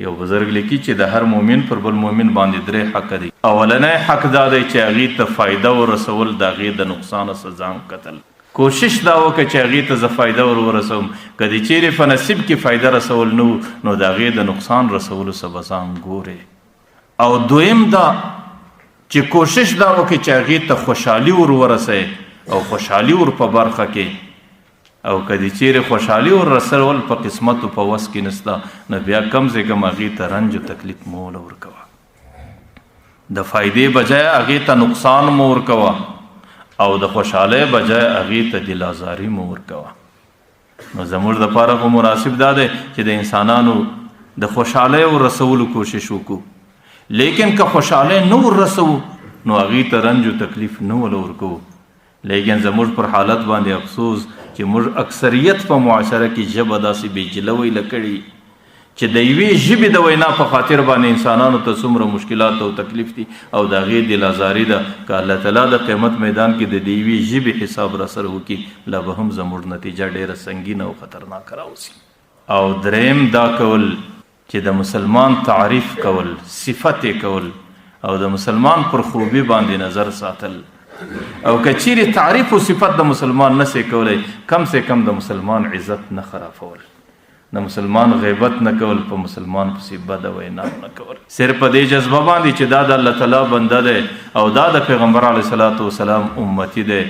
یو بزرګ لیکي چې د هر مؤمن پر بل مؤمن باندې درې حق دي. اولنی حق دا دی چې هغې ته فایده ورسول، د هغې د نقصان څخه ځان کتل. کوشش دا وکړه چې هغې ته زه فایده ور ورسوم، که دې چیرې په نصیب کې فایده رسول نه وو نو د هغې د نقصان رسولو څخه به ځان ګورې. او دویم دا چې کوشش دا وکړي چې هغې ته خوشحالي ور ورسوي او خوشحالي ور په برخه کې، او که دې چیرې خوشحالي ور رسول په قسمت او په وس کې نسته نو بیا کم ځای کم هغې ته رنج او تکلیف مه وله ورکوه. د فایدې بجای هغې ته نقصان مه ورکوه او د خوشحالۍ بجای هغې ته دل ازاري مه ورکوه. نو زموږ دپاره خو مناسب دا دی چې د انسانانو د خوشحالۍ ور رسولو کوشش وکړو، لیکن که خوشحالۍ نه ور رسوو نو هغې ته رنج او تکلیف نه وله ورکوو. لیکن زموږ پر حالت باندې افسوس چې موږ اکثریت په معاشره کې ژبه داسې بې جله ویله کړي چې د یوې ژبې د وینا په خاطر باندې انسانانو ته څومره مشکلات او تکلیف دي او د هغې دل ازاري ده. که الله تعالی د قیامت میدان کې د دې یوې ژبې حساب را سره وکړي لا به هم زموږ نتیجه ډېره سنګینه او خطرناکه راوځي. او دریم دا کول چې د مسلمان تعریف کول، صفت یې کول او د مسلمان پر خوبي باندې نظر ساتل. او که چیرې تعریف او صفت د مسلمان نه سي کولی، کم سه کم د مسلمان عزت نه خرابول، د مسلمان غیبت نه کول، په مسلمان پسې بده وینا نه کول، صرف په دې جذبه باندې چې دا د الله تعالی بنده دی او دا د پیغمبر علیه الصلاة والسلام امتی دی،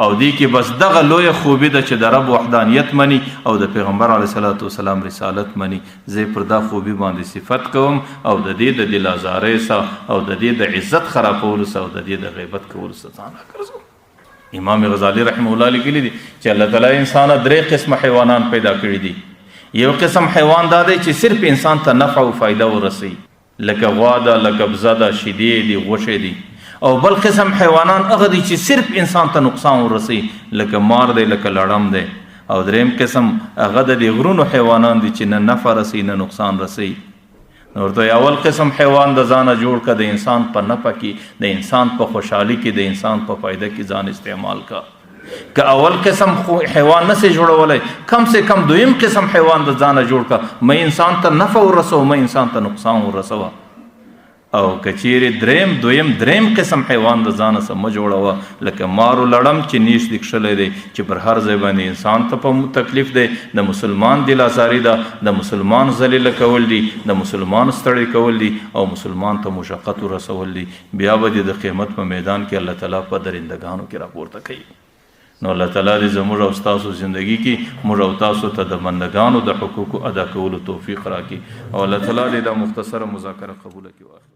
او دې کې بس دغه لویه خوبي ده چې د رب وحدانیت مني او د پیغمبر علیه الصلاة والسلام رسالت مني. زه پر دا خوبي باندې صفت کوم او د دې د دل ازارۍ څخه او د دې د عزت خرابولو څخه او د دې د غیبت کولو څخه ځان راګرځوم. امام غزالی رحمه الله لیکلي دي چې الله تعالی انسان درې قسمه حیوانان پیدا کړي دي. یو قسم حیوان دا دی چې صرف انسان ته نفع او فایده ورسوي، لکه غوا ده، لکه بزه ده، شیدې دي، غوښې دي. او بل قسم حیوانان هغه دي چې صرف انسان ته نقصان ورسوي، لکه مار دی، لکه لړم دی. او دریم قسم هغه د دې غرونو حیوانان دي چې نه نفع رسوي نه نقصان رسوي. نو ورته اول قسم حیوان د ځانه جوړ که، د انسان په نفع کې، د انسان په خوشحالي کې، د انسان په فایده کې ځان استعمال که. که اول قسم حیوان نه سي جوړولی، کم سه کم دویم قسم حیوان د ځانه جوړ که، مه انسان ته نفع ورسوه، مه انسان ته نقصان ورسوه. او که چیرې دریم دویم دریم قسم حیوان د ځانه سم مه جوړوه، لکه مارو لړم چې نیش دې کښلی دی چې پر هر ځای باندې انسان ته په تکلیف دی، د مسلمان دل ازاري ده، د مسلمان ذلیله کول دي، د مسلمان ستړی کول دي او مسلمان ته مشقت ورسول دي. بیا به دې د قیامت په میدان کې الله تعالی په درندګانو کې راپورته کوي. نو الله تعالی دې زموږ او ستاسو زندگی کې موږ او تاسو ته د بندګانو د حقوقو ادا کولو توفیق راکړي او الله تعالی دې دا مختصره مذاکره قبوله کړي.